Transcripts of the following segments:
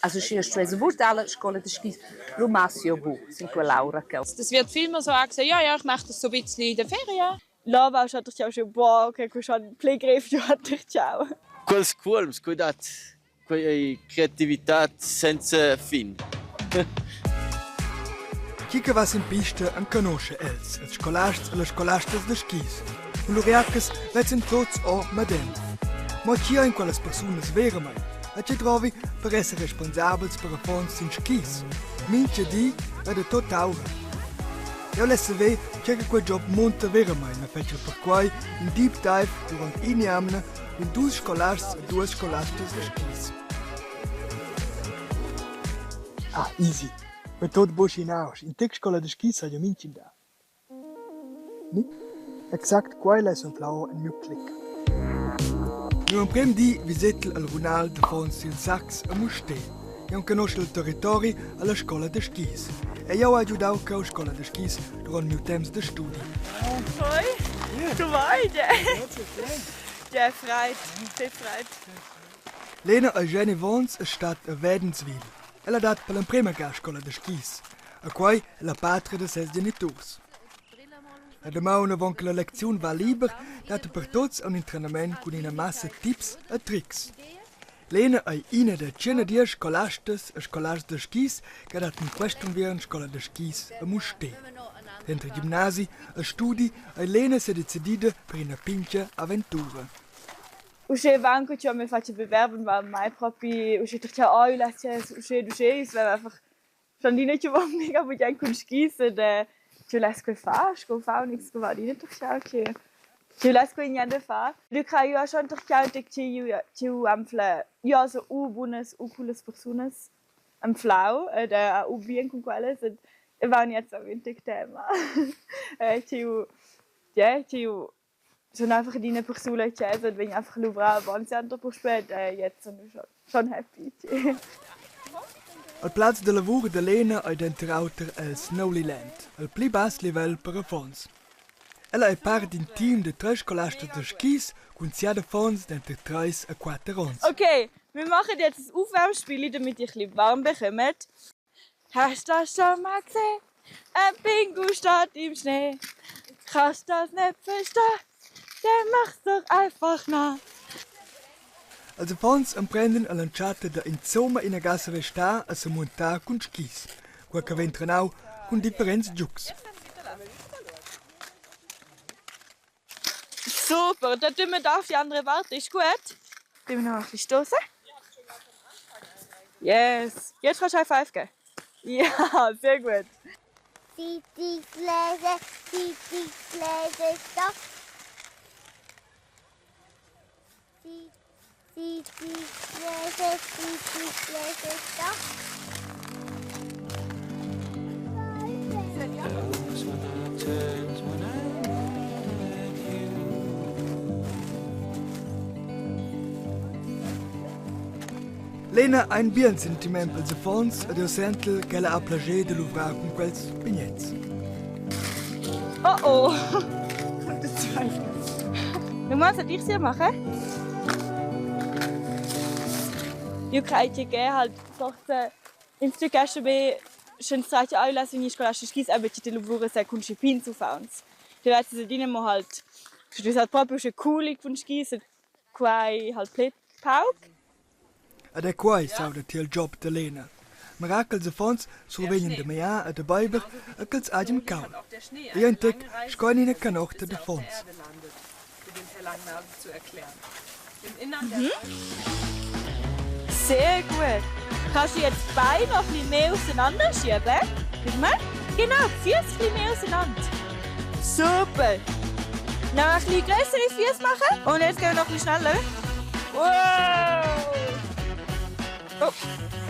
Also schi stuess vus dar la scola da skis, lu mass jeu buc sin quell'aura cheu. Das wird vielmal so auch gesagt, ja, ja, ich mache das so ein bisschen in der Ferien. Là va schon durch schon boah, okay, cu schon pli grev giu hat durch ciao. Quels cuolms, quei dat quei ei creativitad senza fin. Chi che va sin pista enconuscha els, ils scolasts e las scolastas da skis. Cun lur jaccas vezzan tuts o medem. Mo chi ein quellas persunas veramein? E tge drovi per esser responsabels per affons sin skis? Mintga di e da tutt'aura. Jeu less saver tge che quei job munta veramein e fetschel perquai in deep dive duront in'jamna cun dus scolasts e duas scolastas da skis. Ah, easy. Per tot buc in nausch. In tec scola da skis ha jeu mintgin dà. Ni? Exact quei less anflau en miu clic. Miu emprem di visetel al runal d'affons sil Sax a Mustér. Jeu enconuschel il territori alla scola da skis. E jeu hai giudau cheu scola da skis duront miu temps da studi. Hoi, du vai, Ja, freit, sehr freit. Lena Eugenie Vons es stat a Wädenswil. Ella dat per l'emprema ga scola da skis. E quai è la patria da ses geniturs. La damaun avon che la lecziun va liber dat per tuts un trenament cun ina massa tips e trics. Lena ei ina da tschenadier scolastas e scolasts da skis che dat in quest unviern scola da skis a Mustér. Denter gimnasi e studi ei Lena sedecidida per ina pintga aventura. Uschè van co ch'eu me fatscha bewerben, war mai propi uschè cha oh, io less uschè ed uschè, es veva einfach schon adina chi va mega bugen cun skis ed ch'eu less quei far, sco far und sco va adina tuchau che ch'eu less quei gnanc da far. Eu crei eu schon tuchau che ch'eu anfla ja so u bunas u coolas persunas anflau ed u bien cun quellas ed e van jetzt auch in tema. Ch'eu ja ch'eu sun einfach adina persula a chasa ed vegn einfach luvrà avant suenter puspè ed jetzt sun eu schon schon happy. Il plaz da lavur da Lena ei denter auter el Snowliland, il pli bass livel per affons. Ella ei part d'in team da treis scolastas da skis cun siat affons denter treis e quater onns. Okay, wir machen jetzt das Aufwärmspiel, damit ihr ein bisschen warm bekommt. Hast das schon mal gesehen? Ein Pingu steht im Schnee. Kannst das nicht verstehen? Dann mach's doch einfach nach. Els affons emprendan all'entschatta da insomma ina gassa restar a semuntar cun skis, quei che vegn trenau cun differents giugs. Super, dann tun wir da auf die andere Warte, ist gut? Tun wir noch ein bisschen stoßen? Yes! Jetzt kannst du High Five geben. Ja, sehr gut. Zeitungslesen, Zeitungslesen, stopp. Zeitungslesen, Zeitungslesen, stopp. Lena ha in bien sentiment pels affons ed jeu sentel ch'ella ha plascher da luvrar cun quels pignets. Oh oh! Du meinst, dass ich sie mache? Io crei che halt forse in Stück be schön straiche aula sin scola skis aber ti lavura sai cun pins uffants. Ti weißt adina mo halt du halt proprio sche cool cun skis quai halt pli pauc. Ed è quai s'auda tiel job da Lena. Mira ch'els affons survegnan da megliar e da beiber e ch'els hagien cauld. Ei ein tec sco en ina canorta d'affons. Sehr gut. Kannst du jetzt die Beine noch ein bisschen mehr auseinanderschieben? Schau mal. Genau, die Füße ein bisschen mehr auseinander. Super. Noch ein bisschen größere Füße machen. Und jetzt gehen wir noch ein bisschen schneller. Wow! Oh,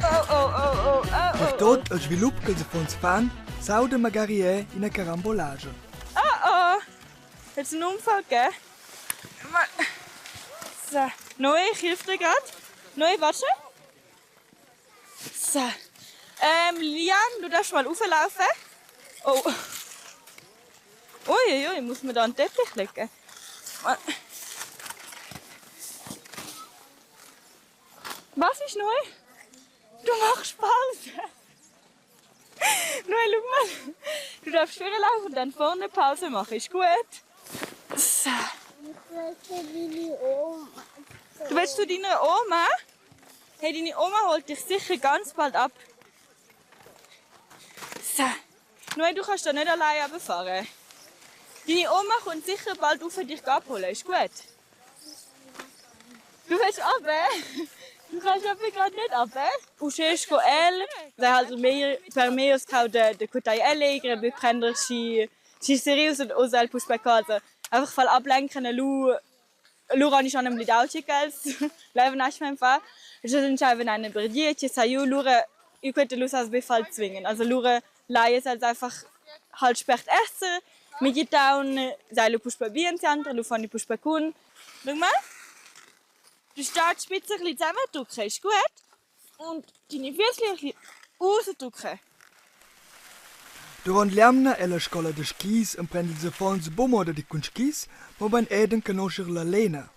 oh, oh, oh, oh, oh, Per oh. tot il svilup ch'els affons fan, s'auda magari è ina carambolage. Oh, oh. Jetzt einen Unfall gegeben? So. Noe, ich helfe dir gerade. Noe, warte. So. Lian, du darfst mal rauflaufen. Oh. Uiuiui, muss man da einen Teppich legen? Was ist neu? Du machst Du darfst vorne laufen und dann vorne Pause machen. Ist gut? So. Ich möchte meine Oma. Du willst zu deiner Oma? Hey, deine Oma holt dich sicher ganz bald ab. So. Noe, du kannst da nicht allein runterfahren. Deine Oma kommt sicher bald auf dich abholen. Ist gut? Du willst runter? Du kannst aber gerade nicht runter. Uschè sco el, vai halt meglier per me oz cau da da cutai allegrer, be prender schi schi serius ed oz el puspè casa. Einfach fa'l ablenken e lu lura han schon emblidau tge ch'els levan aschmein far. E sche entscheivan ein a bargir, tge sai jeu, lura io queta lu sas be fa'l zwingen. Also lura laies els einfach halt spert esser, mi gitaun sei lu puspè bien sianter, lu fan i puspè cun. Schau mal. Du stehst spitz ein bisschen zusammendrücken, ist gut? Und deine Füßchen ein bisschen rausdrücken. Durant l'jamna è la scola da skis emprend ils affons buca mo da dir cun skis, mobein era d'enconuscher la Lena.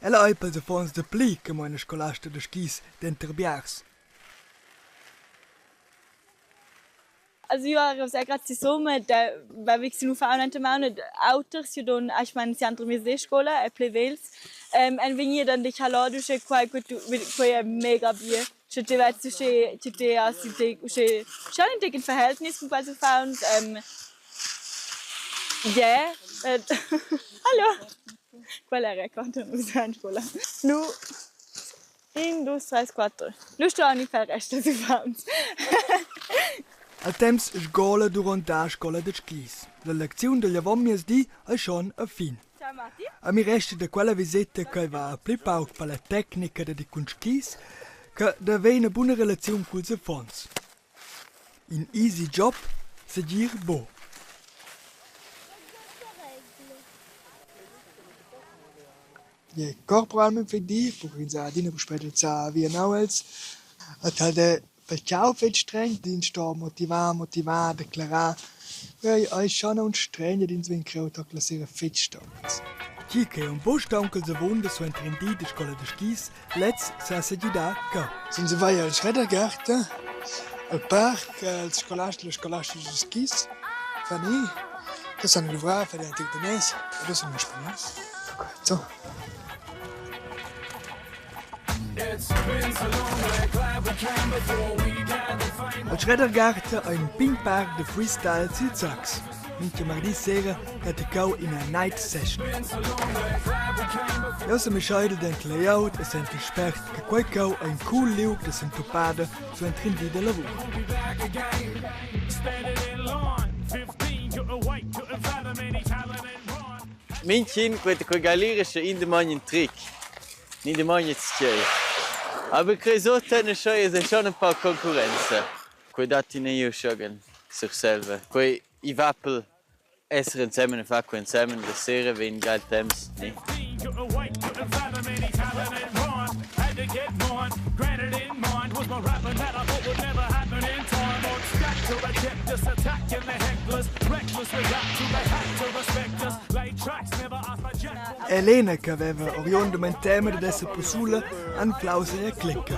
Ella ei pels affons dapli che mo ina scolasta da skis denter biars. Also io ero sehr grad sisum da va vi nu fa enta maun ed auters io don ich mein si andro mez scola e pli vegls en vegnir dann dich hallo du sche quai quei è mega bi sche te weißt du sche che te hast te sche schon in dicken Verhältnis con quels uffants yeah hallo quella era quanto nus en scola nu In, dus, treis, quatter. Lu sto aunc far rest dals uffants. Al temps sgola duront la scola da skis. La lecziun dagl avonmiezdi ei schon a fin. Ciao Marti. A mi resta da quella viseta ch'ei va pli pauc per la tecnica da dir cun skis che da haver ina buna relaziun culs affons. In easy job segir buc. Je corporalmein fetg dir, buca ins ha adina puspei drizzar via nau els. Et halt è per tgau fetg streng, ins sto motivar, motivar, declarar. Ei ei schon aunc streng ed ins vegn creu toc la sera fetg stauncels. Tgi che ei aunc buc staunchels avunda suenter in di da scola da skis, lez sa segidar cheu. Sind se vai als Rädergarten, al parc, als scolasts e scolastas da skis, fan i, che san luvrar, far antic daners, ed ussa sun spagnol. So. Al Schreddergarten ei in pign parc da freestyle sil Sax. Mintga mardi sera dat ei cheu ina night session. Jeu semischeidel denter layout e sentel spert che quei cheu ei in cool liug da sentupada suenter in di da lavur. Mintgin queta quei gallirescha in damogn in tric, ni damogn tgei. Aber quei sut schei es schon ein paar concurrenza. Quei dat ina iu schon Surselva. Quei i va pel esser ensemen e far quei ensemen la sera vegn geil temps, ni? Elena che aveva oriundamain tema dad esser persula anflau sia clicca.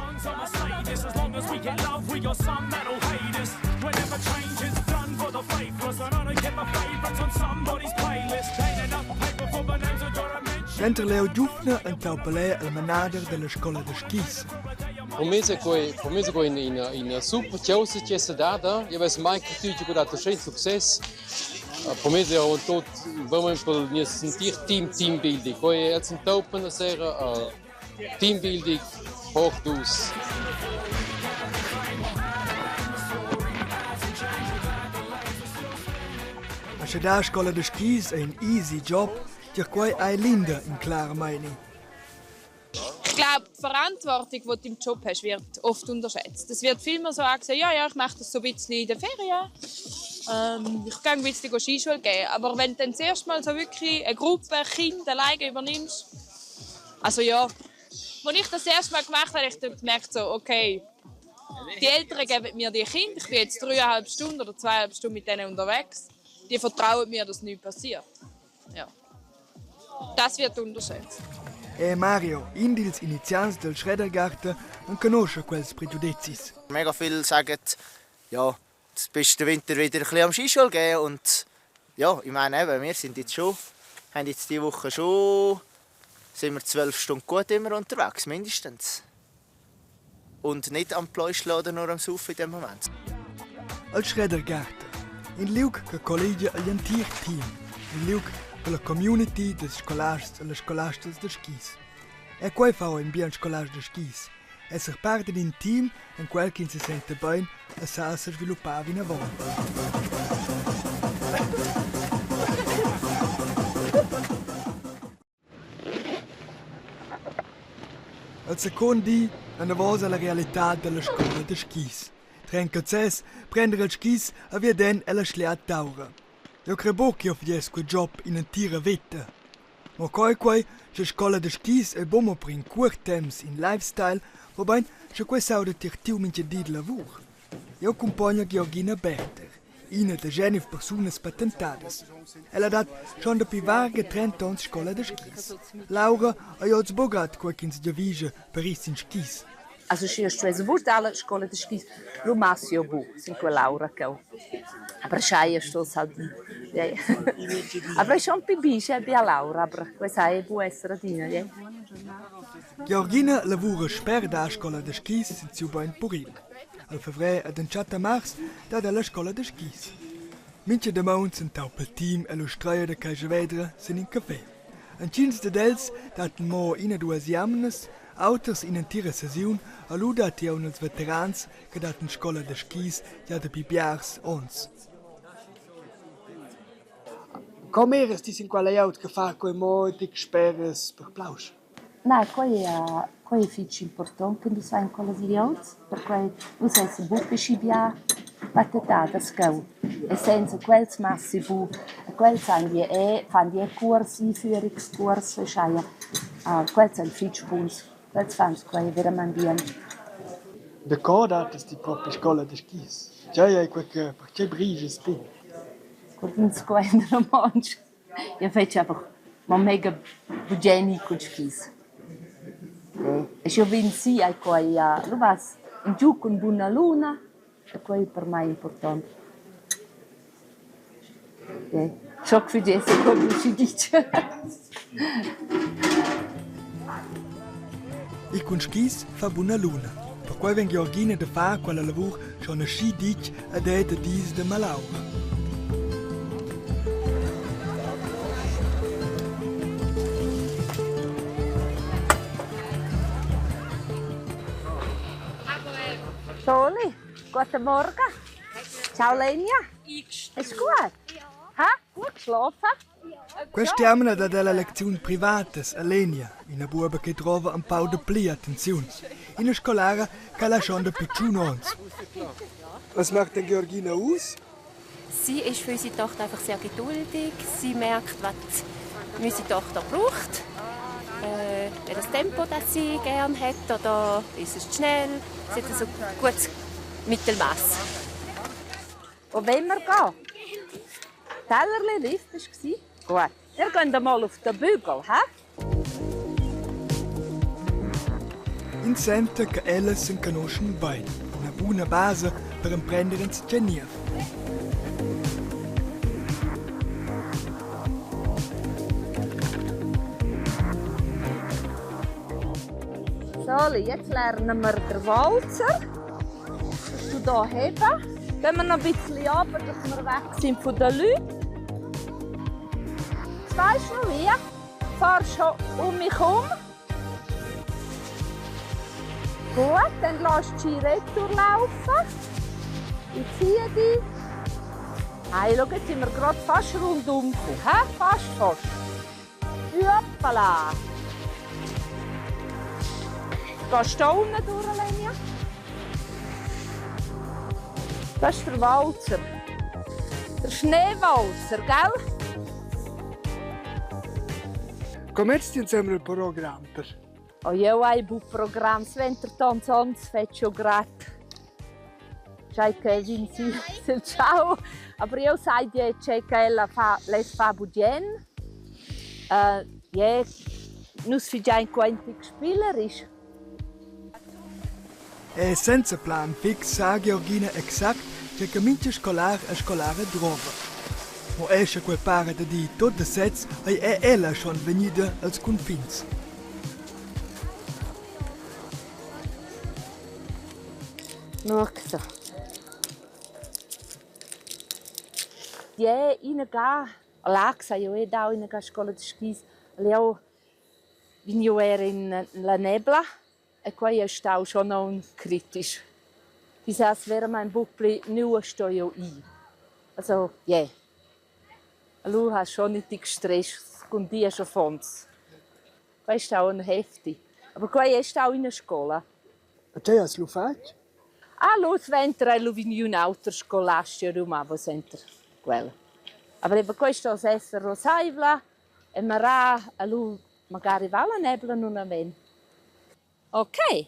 Denter Leo Giufner entaupa lei al manader della scola da skis. Per me è quei, per me è quei ina, ina super chaussa che è dada. Io avess mai creduto che dat uschè success. Per me è un tot veramente per nies sentir team team building. Quei els entaupan la sera team building hoch dus. Sche dar scola da skis è in easy job, tier quei ei Linda in clar meini. Ich glaube, die Verantwortung, die du im Job hast, wird oft unterschätzt. Es wird vielmehr so angesehen, ja, ja, ich mache das so ein bisschen in den Ferien. Ich gehe ein bisschen Skischule geben. Aber wenn du dann das erste Mal so wirklich eine Gruppe Kinder alleine übernimmst, also ja, als ich das erste Mal gemacht habe, habe ich dann gemerkt, so, okay, die Eltern geben mir die Kinder, ich bin jetzt 3,5 Stunden oder 2,5 Stunden mit denen unterwegs. Die vertrauen mir, dass nichts passiert. Ja. Das wird unterschätzt. E Mario, in dils iniziants del Schreddergarten, enconosce quels pregiudezis. Mega viel sagen, ja, bist den Winter wieder ein bisschen am Skischule gehen und ja, ich meine eben, wir sind jetzt schon, haben jetzt diese Woche schon, sind wir 12 Stunden gut immer unterwegs, mindestens. Und nicht am Pläuscheln oder nur am Saufen in dem Moment. Al Schreddergarten, in liug che colligia igl entir team, in liug per la community dils scolasts e las scolastas da skis. E quei fa in bien scolast da skis, esser part d'in team en quel ch'ins sesenta bein e sa sesviluppar vinavon. Il secund di anavos alla realitad dalla scola da skis. Tren calzers prender ils skis a viaden ella schliat'aura. Jeu crei buc ch'jeu fagess quei job in'entira veta. Mo co ei quei, sche scola da skis ei buca mo per in cuort temps in lifestyle, mobein sche quei s'auda tier tiu mintga di da lavur? Jeu cumpogna Georgina Berther, ina da Genf persunas patentadas. Ella dat schon dapi varga 30 onns scola da skis. Laura ei oz buca quei ch'ins giavischa per ir sin skis. Also schi stuess vus dar la scola da skis, lu mass jeu buc sin quell'aura cheu. Aber schai sto halt Aber è schon pi bi, sche bia Laura, aber quei sai bu esser adina, je. Georgina lavura sper da scola da skis sin siu bein puril. Al fevrer ed entschatta mars dat ella scola da skis. Mintga damaun s'entaupa il team ell'ustreia da Caischavedra sin in café. Entgins dad els dattan mo ina duas jamnas, auters in'entira sesiun, a lu datti aunc ils veterans che dattan scola da skis gia dapi biars onns. Come eras ti sin quella glieud che fa quei mo e ti speras per plausch? Na, quei quei è fetg impurtont che nus vein quellas glieuds, perquei nus essan buca aschi bia patetadas cheu e senza quels massi buc. E quels han gie era fan gie cuors, einführungscuors e aschia. Quels ein fetg buns, quels fan quei veramein bien. Daco datas ti propi scola da skis? Tgei ei quei che per tgei brigias ti? Cur ch'ins quenta romontsch. Jeu fetsch einfach mo mega bugen ir culs skis. E sch'jeu vegn si ei quei lu vas giu cun buna luna e quei ei per mei impurtont. Sco figess propi schi ditg. Ir cun skis fa buna luna. Perquei vegn Georgina da far quella lavur schon aschi ditg ed è da dis da malaura. Soli, guten Morgen. Ciao Lenia. Ist gut? Ha? Gut geschlafen? Quest'jamna dat ella lecziun privatas a Lenia, ina buoba che drova empau dapli attenziun. Ina scolara ch'ella ha schon dapi tschun onns. Was macht denn Georgina uss? Sie ist für unsere Tochter einfach sehr geduldig. Sie merkt, was unsere Tochter braucht. Welches Tempo das sie gerne hat oder ist es zu schnell. Sie hat ein so gutes Mittelmaß. Wo wollen wir gehen? Tellerli Lift war? Gut. Wir gehen mal auf den Bügel, hä? Ins senta che ellas s'enconuschan bein, ina buna basa per emprender enzatgei niev. Soli, jetzt lernen wir den Walzer. Kannst du hier heben? Gehen wir noch ein bisschen runter, dass wir weg sind von den Leuten. Jetzt weisst du noch wie? Fahr schon um mich herum. Gut, dann lass die Ski retour laufen. Ich ziehe dich. Hey, schau, jetzt sind wir gerade fast rundum gekommen. Hä? Fast, fast. Hoppala. Gehst du da unten durch, Lenja? Das ist der Walzer. Der Schneewalzer, gell? Come ti insembra il program per? Oh, jeu hai bu program, suenter tons onns fetsch jeu grad. Schei che vegn si sil tgau. Aber jeu sai dir tgei che ella fa, less far bugen. Je, nus figein quentic spielerisch. E senza plan fix sa Georgina exact tgei che mintga scolar e scolara drova. Mo era sche quei para da dir tut da sez, ei era ella schon vegnida als cunfins. Schau so. Ja, ina ga a Laax hai jeu era dau ina ga scola da skis. Leu vegn jeu era in la nebla e quei ei stau schon aunc critic. Ti sas veramein buc pli nua stoi jeu ir. Also, yeah. Allura has schon in tic stress cun diesch affons. Quei ei stau aunc heftig. Aber quei ei stau ina scola. E tgei has lu fatg? Ah, lu suenter ei lu vegniu in auter scolast, jeu mava suenter quel. Aber eben quei sto esser ruosseivla e mirar e lu magari va la nebla nun aven. Okay.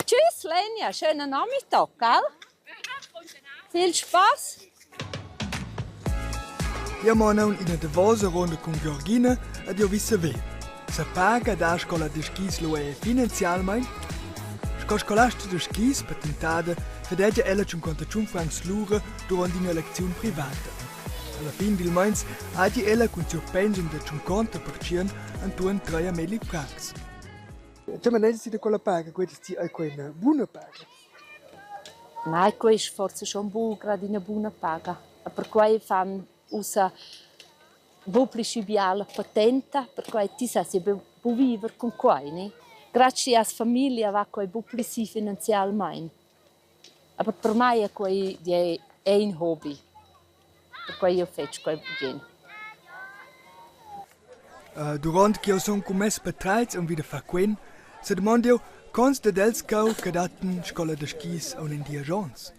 Tschüss Lenja, schönen Nachmittag, gell? Viel Spaß! Jeu mon aunc ina davosa runda cun Georgina ed jeu vi saver. Se paga da scola da skis lu era finanzialmein? Sco scolasta da skis patentada verdegia ella tschuncontacun francs l'ura duront ina lecziun privata. Alla fin dil meins hagi ella cun siu pensum da 50% entuorn treiamelli francs. Tge manegias ti da quella paga? Quei ti ei quei ina buna paga? Mai quei es forsa schon buc grad ina buna paga. E perquai fan ussa buc pli schi biala patenta, perquai ti sas ja buc viver cun quai, ne? Grazia as famiglia va quai buc pli si finanzialmein. Aber per mei è quei è in hobi. Perquai jeu fetsch quei bugen. Duront ch'jeu sun cun mes patratgs aunc vida far quen, sedumond jeu cons dad els cheu che dattan scola da skis aunc in diesch onns.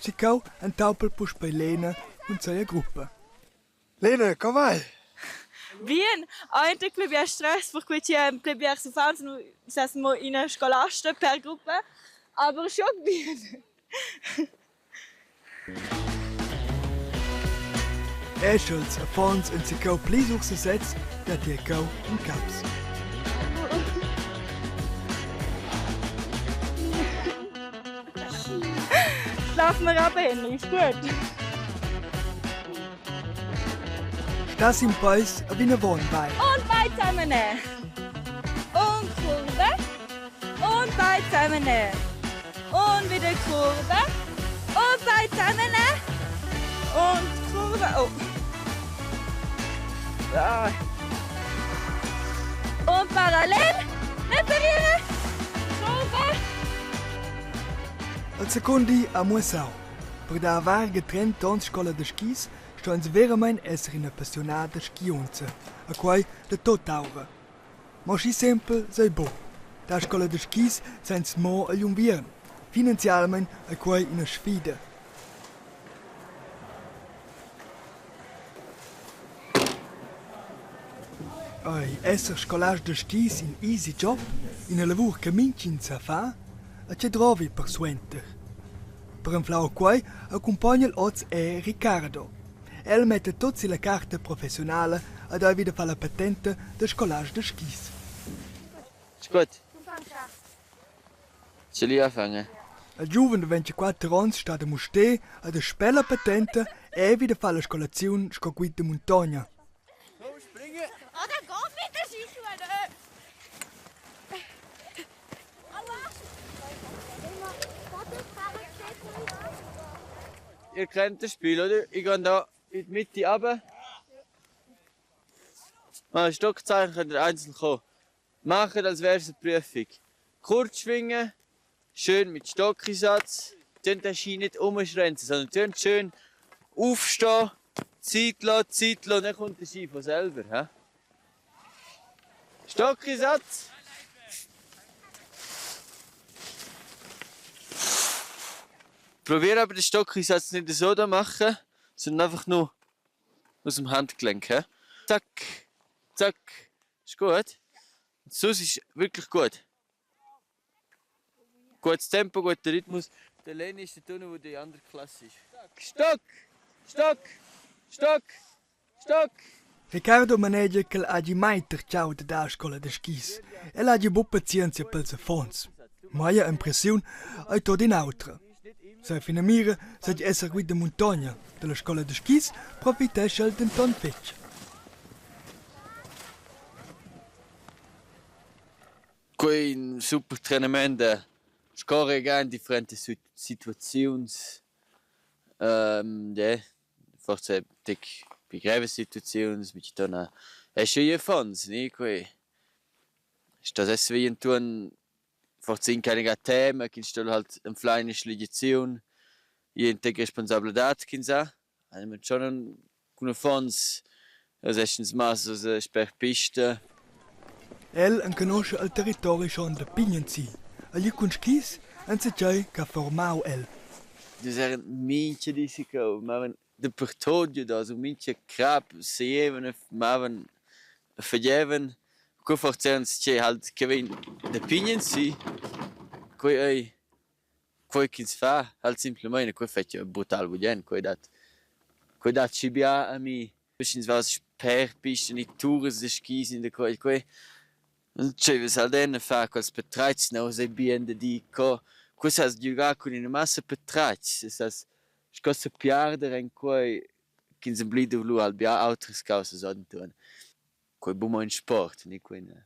Sicau entaupel puspei Lena cun sia gruppa. Lena, co vai? Bien, eigentlich pli bia stress, perquei che pli biars uffants nu sess mo ina scolasta per gruppa, aber schon bien. Era sch'ils affons ein secau pli sur sesez, dat ei cheu incaps. Lass mir ab, Henry, ist gut. Stas in peis e vinavon vai. Und weit zusammen. Und Kurve. Und weit zusammen. Und wieder Kurve. Und weit zusammen. Und Kurve. Oh. Ja. Und parallel. Nicht berühren. Kurve. Il secund di ha muossau. Per dar varga trent'onns scola da skis sto ins veramein esser ina passiunada skiunza, e quei da tutt'aura. Mo schi sempel sei buc. Dar scola da skis senza mo egl unviern. Finanzialmein ei quei ina sfida. Ei esser scolast da skis in easy job, ina lavur che mintgin sa far? E tgei drovi persuenter? Per anflar quei accumpogna el oz era Riccardo. El metta tut silla carta professiunala ed ei vida far la patenta da scolast da skis. Ist gut. Soll ich anfangen? Il giuven da 24 onns stat a Mustér ed sper la patenta è vi da far la scolaziun sco guid da muntogna. Ihr kennt das Spiel, oder? Ich gehe da in die Mitte runter. Mal Stockzeichen könnt ihr einzeln kommen. Machen, als wäre es eine Prüfung. Kurz schwingen, schön mit Stockeinsatz. Tönt den Ski nicht umschränzen, sondern tönt schön aufstehen, Zeit lassen, Zeit lassen, dann kommt der Ski von selber. He? Stockeinsatz. Probier aber den Stockeinsatz nicht so zu machen, sondern einfach nur aus dem Handgelenk. He? Zack, zack. Ist gut? Sonst ist wirklich gut. Gutes Tempo, guter Rhythmus. Der Leni ist der unten, wo die andere Klasse ist. Stock! Stock! Stock! Stock! Riccardo manegia ch'el hagi mai tertgau da dar scola da skis. El hagi buc pazienzia pels affons. Maia impressiun ei tot in'autra. Sia finamira seigi esser guid da muntogna. Dalla scola da skis profitescha el denton fetg. Quei in super trenament da scorregar in differentas situaziuns. Ja, forsa tic pli grevas situaziuns, mintgaton escha ir affons, ni quei stos esser vi entuorn forsa in che tema ch'ins sto halt anflar ina schligiaziun e in tec responsabladad ch'ins ha. Schon cun affons els eschens massos sper pista. El enconoscha il territori schon da pign ensi. Agli cun skis enzatgei ch'ha formau el. Nus eran mincha di si cheu, mavan dapertut giu da su mincha crap seievan e mavan e fagevan. Co forsa eran tgei halt che vegn da pign ensi, quei ei quei ch'ins fa halt simplamaing e quei fetsch jeu brutal bugen, quei dat quei dat schi bia a mi. Sch'ins va sper pista ni turas da skis ni da quei quei tscheiva halt en a far quels patratgs no sei bien da dir co co sas giugar cun ina massa patratgs e sas sco sepiarder en quei ch'ins emblida lu halt bia autras caussas entuorn. Quei buc mo in sport ni quei ina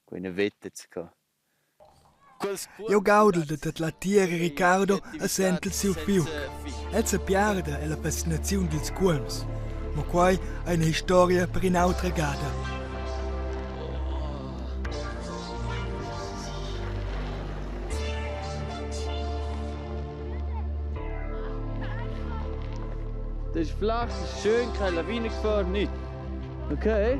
quei ina veta co. Jeu gaudel da tedlar tier Riccardo e sentel siu fiug. El sepiarda ella fascinaziun dils cuolms. Mo quei ei ina historia per in'autra gada. Das ist flach, das ist schön, keine Lawinengefahr, nichts. Okay.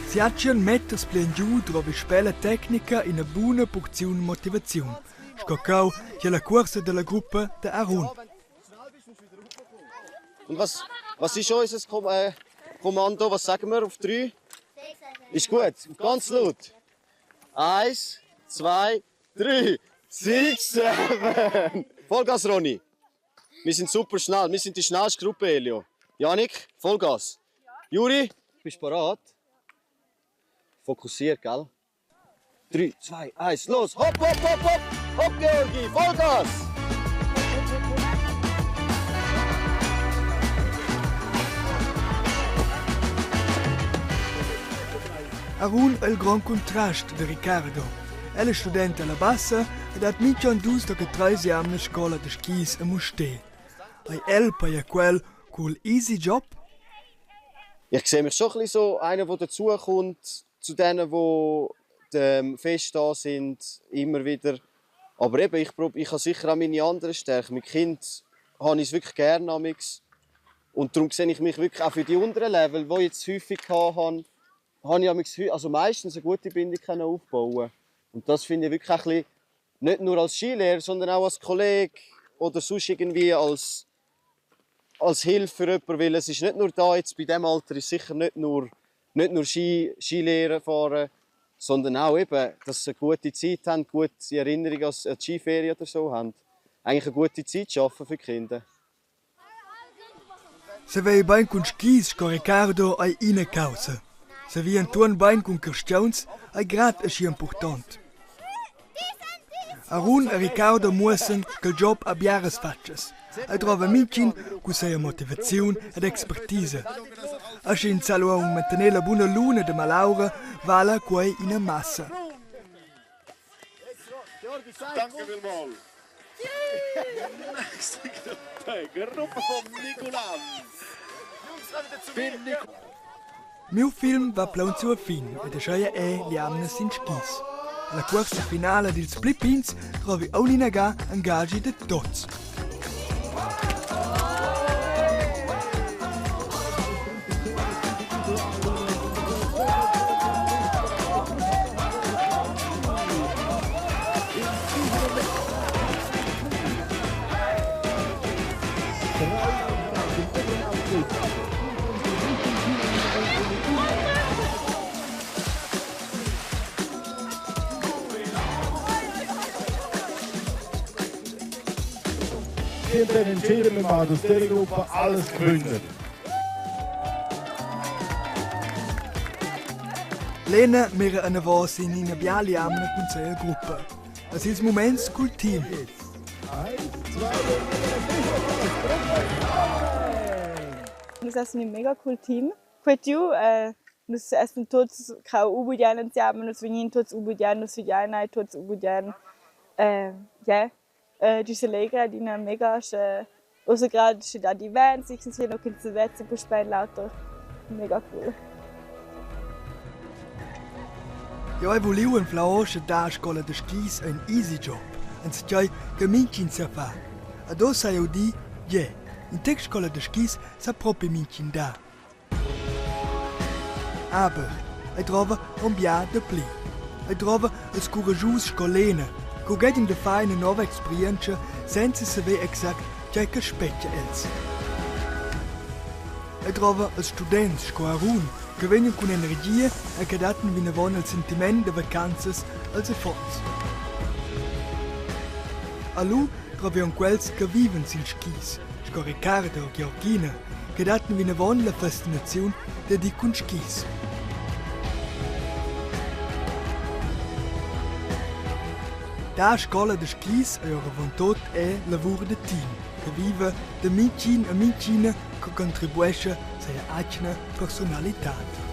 Siatschan meters pli engiu drovi sper la tecnica ina buna purziun motivaziun, sco cheu tier la cuorsa dalla gruppa da Arun. Und was, was ist unser Kom Kommando? Was sagen wir auf drei? Ist gut, ganz laut. Eins, zwei, drei. Six, seven. Vollgas, Ronny. Wir sind super schnell. Wir sind die schnellste Gruppe, Elio. Janik, Vollgas. Juri, bist du bereit? Fokussiert, gell? 3, 2, 1, los! Hopp, hopp, hopp, hopp! Hopp, Georgi, Vollgas! Arun è il grond contrast da Riccardo. El è student alla Bassa ed ha mintg'onn dus tocca treis jamnas scola da skis a Mustér. Ei el paja quel cul easy job? Ich sehe mich schon ein bisschen so einer, der dazukommt, zu denen, die fest da sind, immer wieder. Aber eben, ich, prob, ich habe sicher auch meine anderen Stärken. Mit Kind habe ich es wirklich gerne amix. Und darum sehe ich mich wirklich auch für die unteren Level, die ich jetzt häufig hatte, habe ich amix, also meistens eine gute Bindung aufbauen. Und das finde ich wirklich ein bisschen, nicht nur als Skilehrer, sondern auch als Kollege oder sonst irgendwie als, als Hilfe für jemanden, weil es ist nicht nur da, jetzt bei diesem Alter ist sicher nicht nur, nicht nur Ski, Skilehre fahren, sondern auch eben, dass sie eine gute Zeit haben, gute Erinnerungen an die Skiferien oder so haben. Eigentlich eine gute Zeit schaffen für die Kinder. Se vei bein cun skis sco Riccardo ei ina caussa. Se vi entuorn bein cun carstgauns ei grad aschi impurtont. Arun e Riccardo muossan ch'el job ha biaras fatschas. Ei drova mintgin cun sia motivaziun ed expertisa. Aschi ins sa lu aunc mantener la buna luna da malaura vala quei ina massa. Danke vielmals. Miu film va plaunsiu a fin ed ascheia ei l'jamna sin skis. La cuorsa finala dils pli pigns drovi aunc inaga engagi da tots. Team dann entschieden, wir machen aus dieser Gruppe alles gewinnen. Lena mira anavos in ina biala jamna cun sia gruppa. E sils muments cul team. Nus essan in mega cool team. Quei tiu, nus essan tuts cheu ubugian ensiamen, nus vegnin tuts ubugian, nus figiein ei tuts ubugian. Yeah, tgi selegra adina mega sche ussa grad schi dat events, ich sehe noch ch'ins sevezza puspei in l'auter. Mega cool. Jeu hai vuliu anflar ora dar scola da skis ein easy job, enzatgei che mintgin sa far. Ed ussa hai jeu dir, gie, in tec scola da skis sa propi mintgin dar. Aber ei drova aunc bia dapli. Ei drova els curaschus sco Lena, che ughegian da far ina nova experientscha senza saver exact tgei che spetga els. Ei drova els students sco Arun che vegnan cun energia e che dattan vinavon il sentiment da vacanzas als affons. A lu drovi aunc quels che vivan sil skis, sco Riccardo o Georgina, che dattan vinavon la fascinaziun dad ir cun skis. Da scola da skis ei oravontut era lavur da team che viva da mintgin a mintgina che contribuescha sia atgna personalitad.